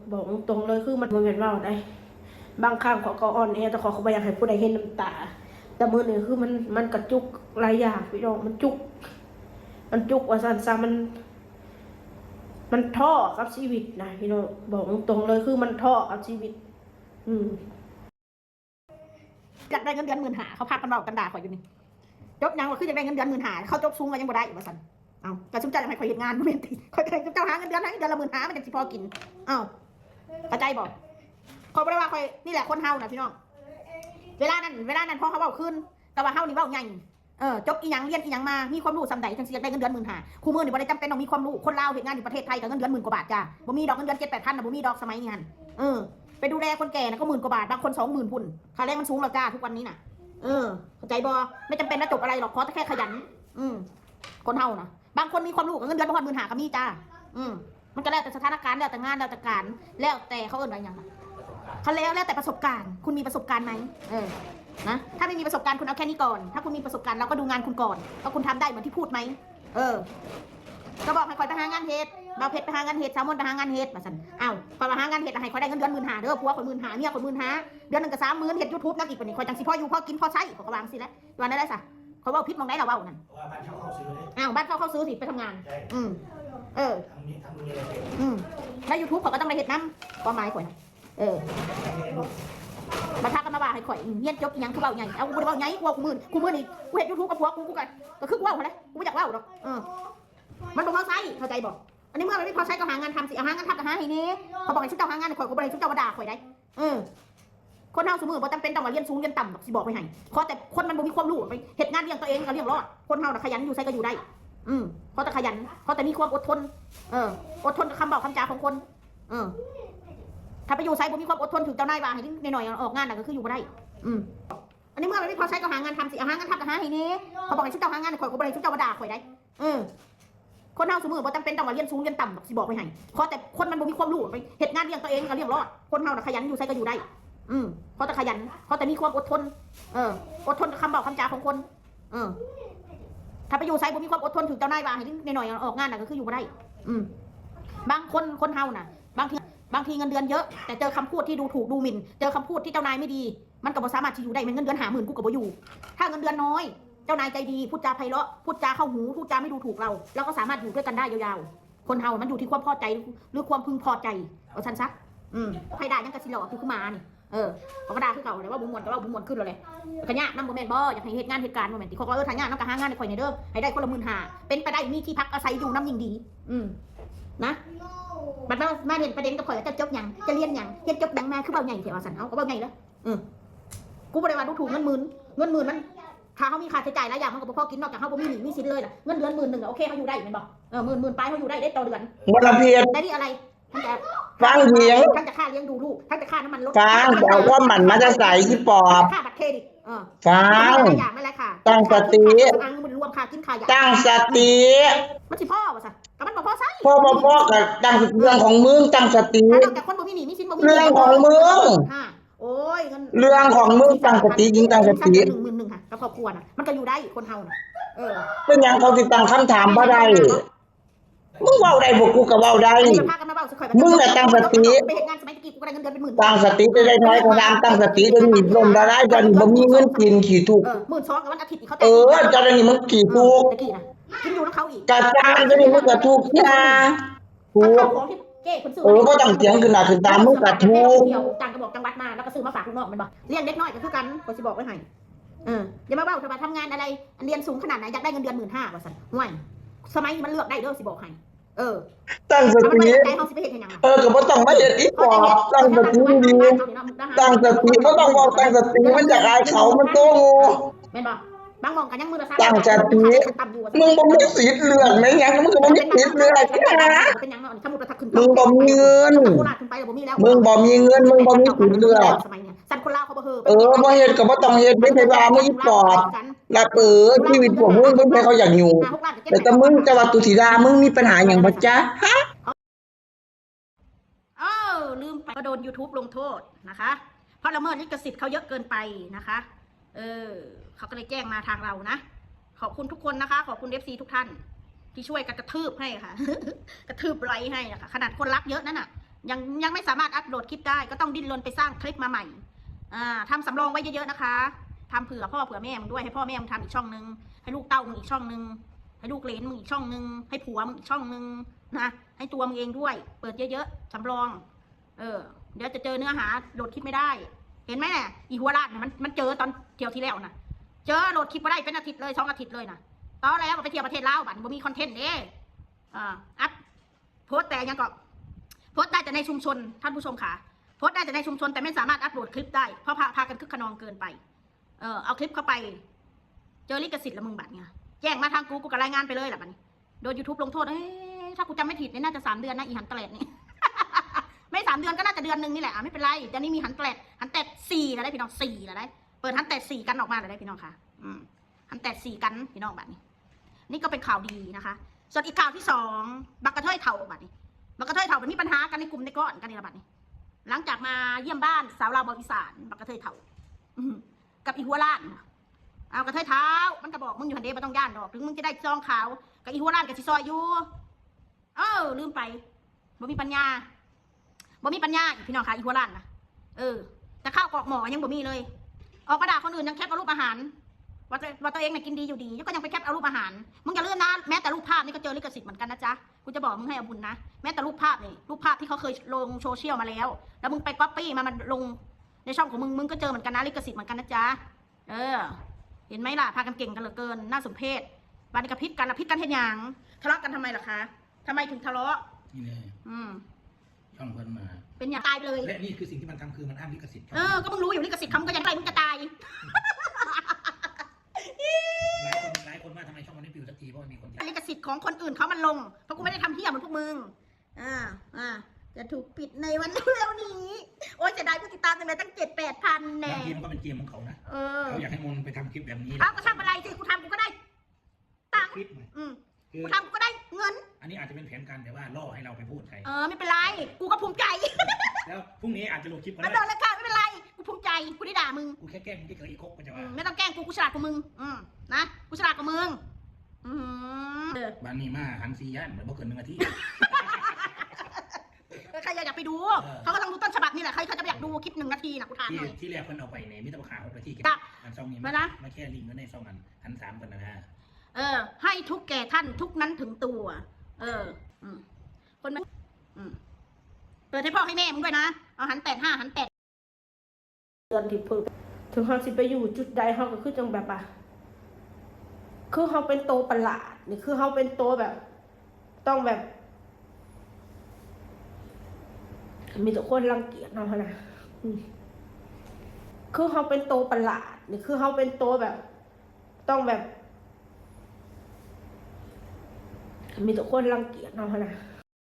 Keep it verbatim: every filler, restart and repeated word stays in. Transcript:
บอกตรงๆเลย คือมันบ่แม่นเว้าได้ บางครั้งข้อยก็อ่อนแอ แต่ข้อยก็บ่อยากให้ผู้ใดเห็นน้ำตา แต่มื้อนี้คือมัน มันกระจุกหลายอย่างพี่น้อง มันจุก มันจุกว่าซั่นซะ มัน มันท้อกับชีวิตนะพี่น้อง บอกตรงๆเลย คือมันท้อกับชีวิต อืม อยากได้เงินเดือนหมื่นห้า เขาพากันเว้ากันด่าข้อยอยู่นี่ จบหยังว่าคืออยากได้เงินเดือนหมื่นห้า เขาจบสูงก็ยังบ่ได้ว่าซั่น เอ้า ก็ซุมเจ้าอยากให้ข้อยเฮ็ดงานบ่แม่นติ ข้อยก็ให้ซุมเจ้าหาเงินเดือน หาเงินเดือนละหมื่นห้า มันจั่งสิพอกิน เอ้า เข้าใจบ่ ข้อยบ่ได้ว่าข้อย นี่แหละคนเฮาน่ะพี่น้อง เวลานั้น เวลานั้นพอเขาเว้าคืน แต่ว่าเฮานี่เว้าใหญ่ เออ จบอีหยัง เรียนอีหยังมา มีความรู้ส่ำใด จั่งสิอยากได้เงินเดือนหมื่นห้า คู่มื้อนี่บ่ได้จำเป็นต้องมีความรู้ คนลาวเฮ็ดงานอยู่ประเทศไทยก็เงินเดือนหมื่นกว่าบาทจ้า บ่มีดอกเงินเดือนเจ็ดแปดพันน่ะ บ่มีดอกสมัยนี้หั่น เออ ไปดูแลคนแก่น่ะก็หมื่นกว่าบาท บางคนสองหมื่นพุ้น ค่าแรงมันสูงแล้วจ้า ทุกวันนี้น่ะ เออ เข้าใจบ่ ไม่จำเป็นนะจบอะไรหรอก ขอแต่แค่ขยัน อืม คนเฮาน่ะ บางคนมีความรู้ก็เงินเดือนบ่ฮอดหมื่นห้าก็มีจ้า อืม มันก็แล้วแต่สถานการณ์ แล้วแต่งาน แล้วแต่การ แล้วแต่เขาเอิ้นว่าหยังล่ะ เขาแล้ว แล้วแต่ประสบการณ์ คุณมีประสบการณ์ไหม เออ นะ ถ้าไม่มีประสบการณ์คุณเอาแค่นี้ก่อน ถ้าคุณมีประสบการณ์เราก็ดูงานคุณก่อน ว่าคุณทำได้เหมือนที่พูดไหม เออ ก็บอกให้ข้อยไปหางานเฮ็ด บ่าวเพชรไปหางานเฮ็ด สาวมนต์ไปหางานเฮ็ด ว่าซั่น อ้าว ข้อยว่าหางานเฮ็ดแล้วให้ข้อยได้เงินเดือนหมื่นห้าเด้อ ผัวข้อยหมื่นห้า เมียข้อยหมื่นห้า เดือนหนึ่งก็สามหมื่น เฮ็ดยูทูบนำอีก บัดนี้ข้อยจั่งสิพออยู่พอกินพอใช้ ข้อยก็ว่าจั่งซี้แหละ ว่าแนวใดซะ ข้อยเว้าผิดหม่องใดล่ะเว้านั่น เพราะว่าบ้านเช่าเข้าซื้อเลย อ้าว บ้านเช่าเข้าซื้อสิ ไปทำงาน ใช่ อืม เออ ทำนี่ทำนี่เลย อืม แล้วยูทูบข้อยก็ต้องได้เฮ็ดนำ ความหมายข้อยน่ะ เออ บัดพากันมาว่าให้ข้อย อืม เรียนจบอีหยังคือเว้าใหญ่ เอ้า กูบ่ได้เว้าใหญ่ กูเว้าคู่มื้อ คู่มื้อนี่ กูเฮ็ดยูทูบกับผัวกู กูก็ ก็คือกูเว้าหั่นแหละ กูบ่อยากเว้าดอก เออ มันบ่พอใช้ เข้าใจบ่ อันนี้เมื่อมันไม่พอใช้ก็หางานทำสิ เอาหางานทำก็หาให้แหน่ ข้อยบอกให้ซุมเจ้าหางานให้ข้อย ข้อยบ่ได้ให้ซุมเจ้ามาด่าข้อยได้ เออ คนเฮาซุมื้อบ่จำเป็นต้องว่าเรียนสูงเรียนต่ำดอก สิบอกไว้ให้ ขอแต่คนมันบ่มีความรู้ไปเฮ็ดงานเลี้ยงตัวเองก็เลี้ยงรอด คนเฮาน่ะขยันอยู่ไสก็อยู่ได้ อืม ขอแต่ขยัน ขอแต่มีความอดทน เออ อดทนกับคำเว้าคำจาของคน เออ ถ้าไปอยู่ไสบ่มีความอดทน ถืกเจ้านายว่าให้นิดหน่อยออกงานน่ะก็คืออยู่บ่ได้ อืม อันนี้เมื่อมันไม่พอใช้ก็หางานทำสิ เอาหางานทำก็หาให้แหน่ ข้อยบอกให้ซุมเจ้าหางานให้ข้อย ข้อยบ่ได้ให้ซุมเจ้ามาด่าข้อยได้ เออ คนเฮาซุมื้อบ่จำเป็นต้องว่าเรียนสูงเรียนต่ำดอก สิบอกไว้ให้ ขอแต่คนมันบ่มีความรู้ไปเฮ็ดงานเลี้ยงตัวเองก็เลี้ยงรอด คนเฮาน่ะขยันอยู่ไสก็อยู่ได้ อืม ขอแต่ขยัน ขอแต่มีความอดทน เออ อดทนกับคำเว้าคำจาของคน เออ ถ้าไปอยู่ไสบ่มีความอดทน ถืกเจ้านายว่าให้นิดหน่อยออกงานน่ะก็คืออยู่บ่ได้ อืม บางคน คนเฮาน่ะ บางที บางทีเงินเดือนเยอะ แต่เจอคำพูดที่ดูถูกดูหมิ่น เจอคำพูดที่เจ้านายไม่ดี มันก็บ่สามารถที่อยู่ได้ แม่นเงินเดือนห้าหมื่นกูก็บ่อยู่ ถ้าเงินเดือนน้อย เจ้านายใจดี พูดจาไพเราะ พูดจาเข้าหู พูดจาไม่ดูถูกเรา เราก็สามารถอยู่ด้วยกันได้ยาวๆ คนเฮามันอยู่ที่ความพอใจหรือความพึงพอใจ เอาซั่นซะ อืม ไผด่าหยังก็สิหล่อคือหมานี่ เออ เขาก็ด่าคือเก่าแหละ เว้าบ่ม่วนก็เว้าบ่ม่วนขึ้นแล้วแหละ ก็ยากนำบ่แม่นบ่ อยากให้เฮ็ดงานเฮ็ดการบ่แม่นติ ข้อยก็ เออ ถ้ายากนำก็หางานให้ข้อยแหน่เด้อ ให้ได้คนละหมื่นห้า เป็นไปได้มีที่พักอาศัยอยู่นำยิ่งดี อืม นะ บัดมา มาเล่นประเด็นกับข้อย เจ้าจบหยัง เจ้าเรียนหยัง เรียนจบหยังมา คือเว้าใหญ่แท้ว่าซั่น เอ้า ก็เว้าใหญ่แล้ว เออ กูบ่ได้ว่าดูถูกเงินหมื่น เงินหมื่นมัน ถ้าเฮามีค่าใช้จ่ายหลายอย่าง มันก็บ่พอกิน นอกจากเฮาบ่มีหนี้มีสินเลยล่ะ เงินเดือนหมื่นหนึ่งอะ โอเค เฮาอยู่ได้แม่นบ่ เออ หมื่น หมื่นปลาย เฮาอยู่ได้เด้ต่อเดือน มลพิษ ได้นี่อะไร ทั้งจะ ฟังเสียง ทั้งจะค่าเลี้ยงดูลูก ทั้งจะค่าน้ำมันรถ ฟัง ทั้งจะ เอาความหมั่นมาจะใส่ที่ปอบ ค่าบัตรเครดิต เออ ฟัง หลายอย่างนั่นแหละค่ะ ตั้งสติ ค่ากินค่าเครื่องสำอาง มันรวมค่ากินค่ายา ตั้งสติ มันสิพอว่าซะ ก็มันบ่พอใช้ พอบ่พอก็ตั้งเรื่องของมึง ตั้งสติ ถ้าเรื่องแต่คนบ่มีหนี้มีสิน บ่มี เรื่องของมึง ค่ะ โอ้ย เงิน เรื่องของมึง ตั้งสติ หญิงตั้งสติ หนึ่งหมื่นหนึ่งค่ะ กับครอบครัวน่ะ มันก็อยู่ได้ คนเฮาน่ะ เออ เป็นหยังเขาสิตั้งคำถามบ่ได้ มึงเว้าได้บ่ กูก็เว้าได้ อันนี้มันพากันมาเว้าซะข้อยว่า มึงน่ะตั้งสติ ไปเฮ็ดงานสมัยตะกี้กูก็ได้เงินเดือนเป็นหมื่น ตั้งสติได้น้อยก็ตาม ตั้งสติ เดี๋ยวนี้ล้มละลาย เดี๋ยวนี้บ่มีเงินกิน ขี้ทุกข์ เออ หมื่นสองกับวันอาทิตย์นี่เขาจ่าย เออ เดี๋ยวนี้มึงขี้ทุกข์ เออ ตะกี้น่ะ กินอยู่นำเขาอีก กะซ่าง เดี๋ยวนี้มึงก็ทุกข์จ้า ถูก ข้าวของที่เจ๊เพิ่นซื้อ เออ บ่ต้องเถียงขึ้นหน้าขึ้นตา มึงก็ถูก เที่ยวต่างจังหวัดจังหวัดมา แล้วก็ซื้อมาฝากลูกน้องแม่นบ่ เลี้ยงเด็กน้อยก็คือกัน ข้อยสิบอกไว้ให้ เออ อย่ามาเว้าแต่ว่าทำงานอะไร อันเรียนสูงขนาดไหน อยากได้เงินเดือนหมื่นห้าว่าซั่น ห่วย สมัยนี้มันเลือกได้เด้อ สิบอกให้ เออ ตั้งสติ ถ้ามันบ่ได้ใจเฮาสิไปเฮ็ดให้หยังล่ะ เออ ก็บ่ต้องมาเฮ็ดอีปอบ ตั้งสติดี ตั้งสติ บ่ต้องเว้าตั้งสติ มันอยากอายเขา มันโตโง่ แม่นบ่ บางหม่องก็ยังมื้อละสาม ตั้งสติ ค่าแรงขั้นต่ำอยู่ว่าซั่น มึงบ่มีสิทธิ์เลือกแม่นหยัง มึงก็บ่มีสิทธิ์เลือก เป็นหยังเนาะ สมมุติว่าถ้าขึ้น มึงบ่มีเงิน โคราชขึ้นไปแล้วบ่มีแล้ว มึงบ่มีเงิน มึงบ่มีสิทธิ์เลือก สมัยเนี้ย ซั่นคนลาวเขาบ่เฮอ เออ บ่เฮ็ดก็บ่ต้องเฮ็ด ไม่ใช่ว่ามึงอีปอบ รับเออ ชีวิตพวกมึง เพิ่นให้เขาอยากอยู่ ห้าหกล้านก็เก็บ แต่แต่มึง แต่ว่าตุสิดา มึงมีปัญหาหยังบ่จ๊ะ ฮะ เออ ลืมไป ก็โดน YouTube ลงโทษนะคะ เพราะละเมิดลิขสิทธิ์เขาเยอะเกินไปนะคะ เออ เขาก็เลยแจ้งมาทางเรานะ ขอบคุณทุกคนนะคะ ขอบคุณ เอฟซี ทุกท่าน ที่ช่วยกันกระทืบให้ค่ะ กระทืบไลค์ให้นะคะ ขนาดคนรักเยอะนั่นน่ะ ยังยังไม่สามารถอัปโหลดคลิปได้ ก็ต้องดิ้นรนไปสร้างคลิปมาใหม่ อ่าทำสำรองไว้เยอะๆนะคะ ทำเผื่อพ่อเผื่อแม่มึงด้วย ให้พ่อแม่มึงทำอีกช่องหนึ่ง ให้ลูกเต้ามึงอีกช่องหนึ่ง ให้ลูกเหลนมึงอีกช่องหนึ่ง ให้ผัวมึงอีกช่องหนึ่งนะ ให้ตัวมึงเองด้วย เปิดเยอะๆสำรอง เออ เดี๋ยวจะเจอเนื้อหาโหลดคลิปไม่ได้ เห็นไหมเนี่ย อีหัวล้านเนี่ยมันมันเจอตอนเที่ยวที่แล้วนะ เจอโหลดคลิปมาได้เป็นอาทิตย์เลย สองอาทิตย์เลยนะ ตอนแล้วไปเที่ยวประเทศลาวบัดนี้บ่มีคอนเทนต์เด้ อ่าอัพโพสต์แต่ยังก็โพสต์ได้แต่ในชุมชน ท่านผู้ชมค่ะ โพสต์ได้แต่ในชุมชน แต่ไม่สามารถอัปโหลดคลิปได้ เพราะพาพากันคึกขนองเกินไป เออเอาคลิปเข้าไป เจอลิขสิทธิ์ละมึงบัดเนี่ย แจ้งมาทางกู กูก็รายงานไปเลยแหละบัดนี้ โดน YouTube ลงโทษ เอ้ยถ้ากูจำไม่ผิดเนี่ยน่าจะสามเดือนนะ อีหันแตลดนี่ ไม่สามเดือนก็น่าจะเดือนหนึ่งนี่แหละ อ่ะไม่เป็นไร เดี๋ยวนี้มีหันแตลด หันแตลดสี่แล้วได้พี่น้อง สี่แล้วได้ เปิดหันแตลดสี่กันออกมาแล้วได้พี่น้องค่ะ อืม หันแตลดสี่กันพี่น้องบัดนี้ นี่ก็เป็นข่าวดีนะคะ ส่วนอีกข่าวที่สอง บักกระเทยเฒ่าบัดนี้ บักกระเทยเฒ่ามันมีปัญหากันในกลุ่มในก้อนกันนี่ละบัดนี้ หลังจากมาเยี่ยมบ้านสาวลาวเว้าอีสาน บักกระเทยเฒ่า อืม กับอีหัวล้าน เอากระเทยเฒ่า มันก็บอกมึงอยู่หันเด้บ่ต้องย่านดอก ถึงมึงจะได้ซองขาว กับอีหัวล้านก็สิซอยอยู่ เออ ลืมไป บ่มีปัญญา บ่มีปัญญาอีกพี่น้องค่ะ อีหัวล้านนะ เออ แต่ข้าวกรอกหม้อยังบ่มีเลย ออกมาด่าคนอื่นยังแคปเอารูปอาหาร ว่าตัวว่าตัวเองน่ะกินดีอยู่ดี แล้วก็ยังไปแคปเอารูปอาหาร มึงอย่าลืมนะ แม้แต่รูปภาพนี่ก็เจอลิขสิทธิ์เหมือนกันนะจ๊ะ กูจะบอกมึงให้เอาบุญนะ แม้แต่รูปภาพนี่ รูปภาพที่เขาเคยลงโซเชียลมาแล้ว แล้วมึงไปก๊อปปี้มามันลงในช่องของมึง มึงก็เจอเหมือนกันนะ ลิขสิทธิ์เหมือนกันนะจ๊ะ เออ เห็นไหมล่ะ พากันเก่งกันเหลือเกิน น่าสมเพช บัดนี้ก็ผิดกันละ ผิดกันเฮ็ดหยัง ทะเลาะกันทำไมล่ะคะ ทำไมถึงทะเลาะ นี่แน่ อืม ช่องเพิ่นมา เป็นอย่างตายไปเลย และนี่คือสิ่งที่มันทำคือมันอ้างลิขสิทธิ์ช่อง เออ ก็มึงรู้อยู่ลิขสิทธิ์เขามึงก็ยังไล่มึงจะตาย หลายคนหลายคนว่าทำไมช่องมันไม่ปิวสักทีเพราะมันมีคนติด ลิขสิทธิ์ของคนอื่นเขามันลง เพราะกูไม่ได้ทำเหี้ยเหมือนพวกมึง อ่า อ่า จะถูกปิดในวันเร็วๆนี้ โอ้ยเสียดายผู้ติดตามจังเลยตั้งเจ็ดแปดพันแน่ บางทีมันก็เป็นเกมของเขานะ เออ เขาอยากให้มนต์ไปทำคลิปแบบนี้ เอาก็ทำอะไรสิ กูทำกูก็ได้ตังค์ คลิปใหม่ อืม คือ กูทำกูก็ได้เงิน อันนี้อาจจะเป็นแผนการแต่ว่าล่อให้เราไปพูดใคร เออ ไม่เป็นไร กูก็ภูมิใจ แล้วพรุ่งนี้อาจจะลงคลิปก็ มัน ได้ โดนแล้วค่ะไม่เป็นไร กูภูมิใจ กูได้ด่ามึง กูแค่แกล้งมึงเฉยๆอีกครบก็จะ อื ว่าม ไม่ต้องแกล้งกู กูฉลาดกว่ามึง อืม นะ กูฉลาดกว่ามึง อืม บ้านนี้มาหันสี่ย่านเหมือนเมื่อคืนหนึ่งนาที เออใครอยากไปดู เออ เขาก็ต้องดูต้นฉบับนี่แหละ ใครเขาจะไปอยากดูคลิปหนึ่งนาทีนะ กูถาม ที่ หน่อย ที่แรกเพิ่นเอาไปในมิตรภาพหกนาที ครับ อันช่องนี้ มานะ มาแค่ลิงก์ไว้ในช่องอันอันสามคนนะนะ เออ ให้ทุกแก่ท่านทุกนั้นถึงตัว เออ อืม คนมัน อืม เปิดให้พ่อให้แม่มึงด้วยนะ เอาหันแตดห้าหันแตด เดือนที่เพิ่งถึงเฮาสิไปอยู่จุดใดเฮาก็คือจังแบบว่าคือเฮาเป็นโตประหลาดนี่คือเฮาเป็นโตแบบ ต้องแบบ มีแต่คนรังเกียจเฮาหั้นนะอืมคือเฮาเป็นโตประหลาดนี่คือเฮาเป็นโตแบบ ต้องแบบ มีแต่คนรังเกียจเฮาหั้นนะ